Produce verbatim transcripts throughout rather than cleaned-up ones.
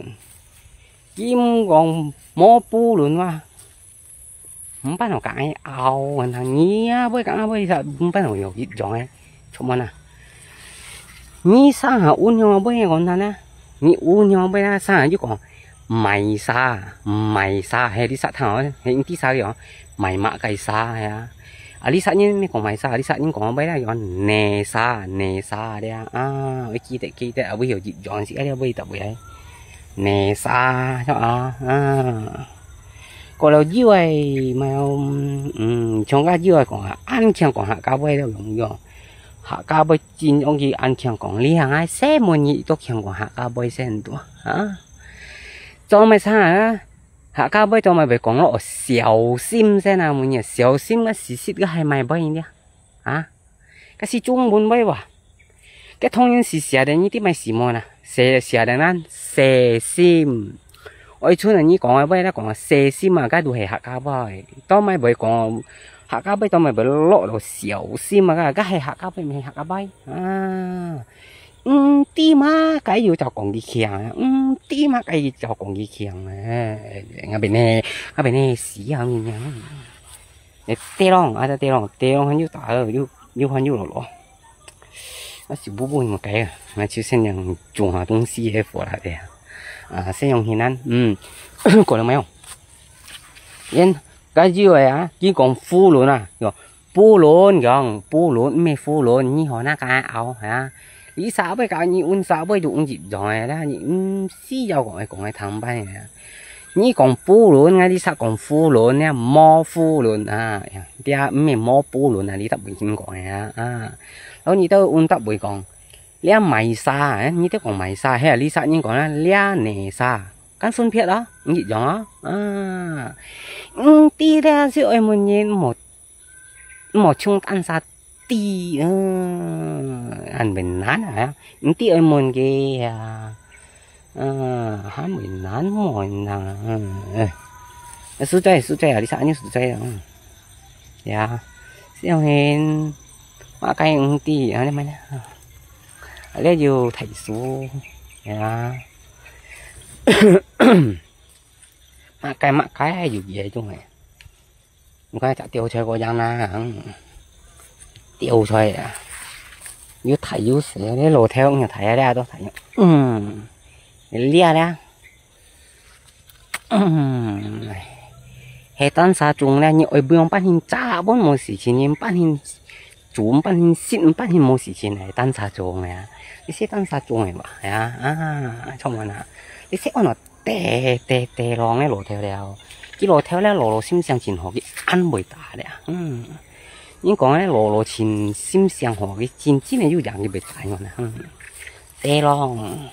輪，佢毋講無布輪哇，毋辦法講愛拗，你啊，會講啊，會啥，毋辦法有一樣个，出門啊。你上下運用啊，會講他呢，你運用啊，會啊，上下就講買啥，買啥，係你啥聽哦，係你啥个哦，買麼个啥呀？啊，你啥人咪講買啥，你啥人講買啦，講哪啥哪啥了啊？會記得記得啊，會有一樣是啊，會特別。 哪啥，啊，啊。過了有个，嘛，嗯，像个有个講啊，恁強講客家話了用用。客家話真容易恁強講，你行啊，細妹人都強講客家話先多啊。做麼个啊？客家話做麼个會講咯，小心先啊，問你小心个，實質个係麼个呢？啊？ 該係中文話哇。該當然係寫个，你知麼个字母呢？寫，寫个呢，細心。愛像你講个話，你講个細心啊，該就係客家話。做麼个會講客家話，做麼个會落到小心啊？該，該係客家話，毋係客家話啊。毋知嘛，該又就講佢強啊，毋知嘛，該又就講佢強啊。𠊎畀你，𠊎畀你死啊，你娘！ 誒，對咯，啊，對咯，對咯，還有打哦，又，又還有了咯。啊，是不不應該啊，啊，就先用種下東西个火來的啊。啊，先用現在，嗯，過了沒有？因，該有个啊，佢講夫人啊，喲，夫人講，夫人，毋係夫人，你好那个拗啊？你啥會搞，你問啥會就問一樣个啦，你毋需要講，講个坦白个啊。 你講夫人，𠊎這下講夫人呢，無夫人啊，呀，這毋係無夫人啊，你答會應該啊，啊。然後你都問答會講，這買啥，誒，你都講買啥，係啊，這下人講啦，這哪啥，跟順撇啊，一樣啊，啊。毋知咧，就愛問人，無 莫像單儕知，嗯，恁為難啊，毋知愛問佢啊，嗯，還為難無人啊，嗯，哎，實在，實在啊，你啥人實在啊，嗯，呀，小心，麼个毋知，啊，你們啊，這有大樹，呀，麼个麼个有這種誒。 你看隻吊菜个樣啊，嗯，吊菜啊，又大又細，這老頭又大啊，這都大，嗯，這啊，嗯，係單儕種咧，你愛分人半天炸，分無事情，人半天煮，半天食，半天無事情，係單儕種个啊，這係單儕種个嘛，係啊，啊，充滿啊，這係安到 地，地，地浪个老頭了，佢老頭了，老老心性真好，佢恁會打了。嗯，人講个老老心，心性好，佢真正个有樣，佢會打人啊。嗯，地浪，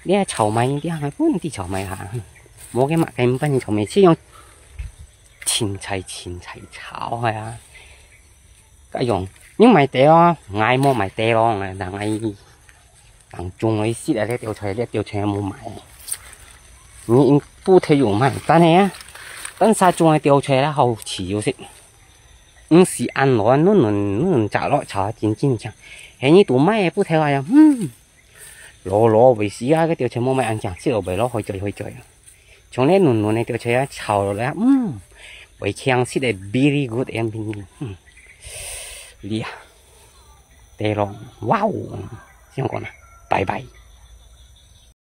你還炒米，你還不能地炒米哈？無个嘛，根本你炒米，是用芹菜，芹菜炒个啊。該用，你買地哦，𠊎無買地咯，但𠊎 當中个食啊，這吊菜，這吊菜無賣。你應不忒有賣，但係啊，單儕種个吊菜啦，好食又食。毋係恁老，嫩嫩嫩嫩摘落炒，真真香。係你都賣个不忒啊，嗯，老老會死啊，該吊菜無賣恁香，食落會老好嘴好嘴。 像這嫩嫩个吊菜啊，炒落來啊，嗯，會強食个very good and，嗯，厲害，對咯，哇哦，想講啊，拜拜。